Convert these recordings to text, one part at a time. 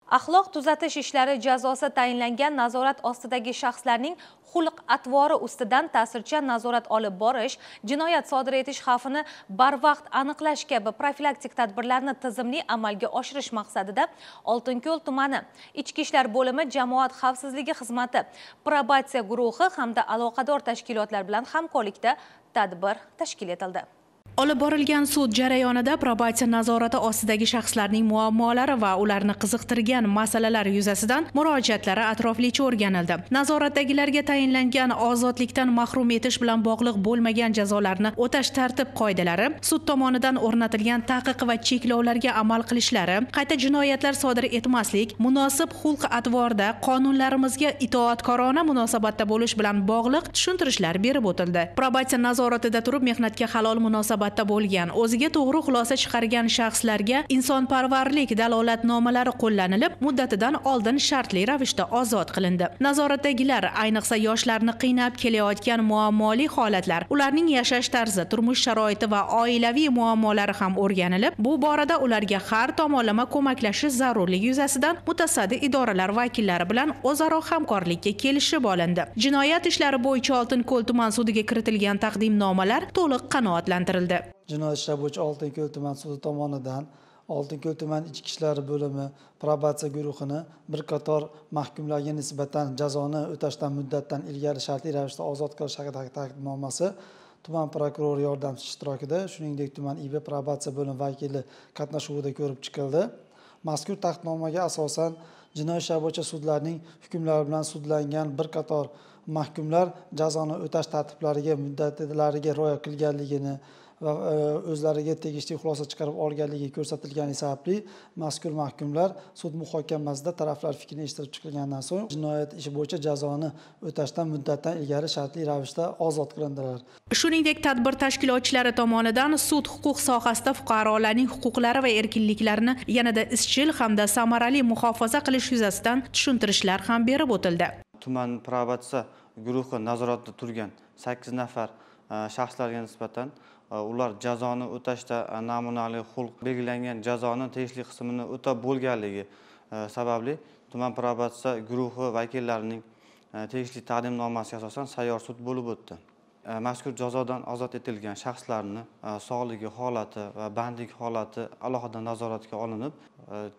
Axloq tuzatish ishlari jazosi tayinlangan nazorat ostidagi shaxslarning xulq atvori ustidan ta'sirchan nazorat olib borish, jinoyat sodir etish xavfini barvaqt aniqlash kabi profilaktik tadbirlarni tizimli amalga oshirish maqsadida Oltinko'l tumani Ichki ishlar bo'limi jamoat xavfsizligi xizmati probatsiya guruhi hamda aloqador tashkilotlar bilan hamkorlikda tadbir tashkil etildi. Olib borilgan sud jarayonida probatsiya nazorati ostidagi shaxslarning muammolari va ularni qiziqtirgan masalalar yuzasidan murojaatlari atroflicha o'rganildi. Nazoratdagilarga tayinlangan ozodlikdan mahrum etish bilan bog'liq bo'lmagan jazolarni o'tash tartib qoidalari, sud tomonidan o'rnatilgan taqiq va cheklovlarga amal qilishlari, qayta jinoyatlar sodir etmaslik, munosib xulq-atvorda qonunlarimizga itoatkorona munosabatda bo'lish bilan bog'liq tushuntirishlar berib o'tildi. Probatsiya nazoratida turib mehnatga halol munosabat bo'lgan, o'ziga to'g'ri xulosa chiqargan shaxslarga insonparvarlik dalolatnomalari qo'llanilib, muddatidan oldin shartli ravishda ozod qilindi. Nazoratdagilar, ayniqsa yoshlarni qiynab kelayotgan muammoli holatlar, ularning yashash tarzi, turmush sharoiti va oilaviy muammolari ham o'rganilib, bu borada ularga har tomonlama ko'maklashish zarurligi yuzasidan mutasaddi idoralar vakillari bilan o'zaro hamkorlikka kelishib olindi. Jinoyat ishlari bo'yicha Oltinko'l tuman sudiga kiritilgan taqdimnomalar to'liq qanoatlantirildi. Jinoyat ishlari bo'yicha Oltinko'l tuman sudi tomonidan Oltinko'l tuman Ichki ishlar bo'limi probatsiya guruhini bir qator mahkumlarga nisbatan jazoni o'tashdan muddatdan ilgari shartli ravishda ozod qilish haqidagi taqdimnomasi tuman prokurori yordamchisi ishtirokida, shuningdek tuman IB probatsiya bo'limi vakili qatnashuvida ko'rib chiqildi. Mazkur taqdimnomaga asosan jinoyat ishlari bo'yicha sudlarning hukmlari bilan sudlangan bir qator mahkumlar jazoni o'tash tartiblariga, muddatlariga rioya qilganligini va o'zlariga tegishli xulosa chiqarib olganligi ko'rsatilgani sababli mazkur mahkumlar sud muhokamasida taraflar fikrini eshittirib chiqilgandan so'ng jinoyat ishi bo'yicha jazoni o'tashdan muddatdan ilgari shartli ravishda ozod qilindilar. Shuningdek, tadbir tashkilotchilari tomonidan sud huquq sohasida fuqarolarning huquqlari va erkinliklarini yanada izchil hamda samarali muhofaza qilish yuzasidan tushuntirishlar ham berib o'tildi. Tuman probatsiya guruhi nazoratida turgan 8 nafar shaxslarga nisbatan ular jazoni o'tashda namunali xulq belgilangan jazoni tegishli qismini o'tab bo'lganligi sababli tuman probatsiya guruhi vakillarining tegishli taqdimnomasiga asosan sayyor sud bo'lib o'tdi. Mazkur jazodan ozod etilgan shaxslarni sog'ligi holati va bandlik holati alohida nazoratga olinib,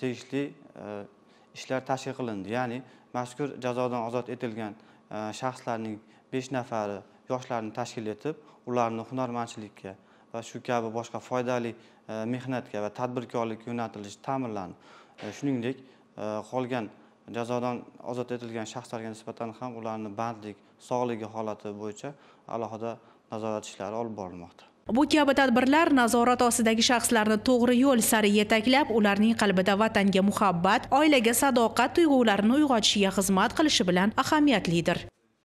tegishli ishlar tashkil qilindi. Ya'ni mazkur jazodan ozod etilgan shaxslarning 5 nafari yoshlarni tashkil etib, ularni hunarmandchilikka va shu kabi boshqa foydali mehnatga va tadbirkorlikka yo'naltirish ta'minlandi. Shuningdek, qolgan jazodan ozod etilgan shaxslarga nisbatan ham ularni bandlik, sog'ligi holati bo'yicha alohida nazorat ishlari olib borilmoqda. Bu kabi tadbirlar nazorat ostidagi shaxslarni to'g'ri yo'l sari yetaklab, ularning qalbida vatanga muhabbat, oilaga sadoqat tuyg'ularini uyg'otishiga xizmat qilishi bilan ahamiyatlidir.